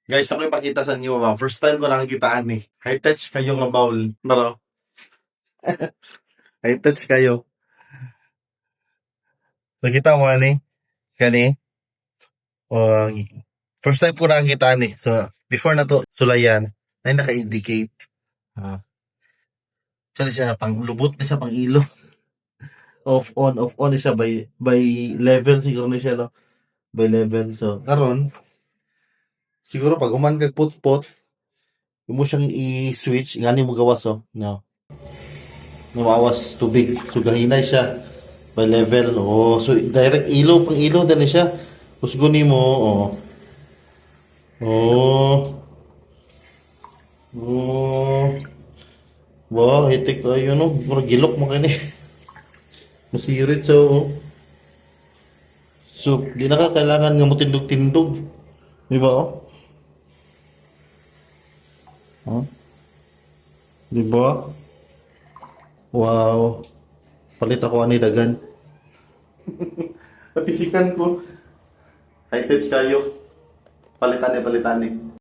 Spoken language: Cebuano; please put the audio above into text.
Guys, ako ipakita sa inyo ba? First time ko nakakita ani. High touch kayo nga bowl. Bro. High touch kayo. Nakita mo ani? Kani? Oh, first time ko nakakita ani. So, before na to sulayan, ay naka-indicate. Ah. Actually siya pang lubot na siya, pang ilo. Off on, off on na siya by level siguro na siya, no. By level. So karon siguro pag human kag put-put, imo siyang i-switch ngani mo gawas, oh. No. Nawawas tubig. So gahinay siya by level. Oh, so direct ilo, pang ilo dali siya. Usgon nimo, oh. Oh. Oh. Wow, hitik kayo, no. Murag gilok mo kini. Masirit siya, oh. So, di na ka kailangan nga mo tindog-tindog. Di ba, oh? Oh? Di ba? Wow. Palit ako ani dagan. Napisikan ko. High touch kayo. Palitan ni, palitan ni.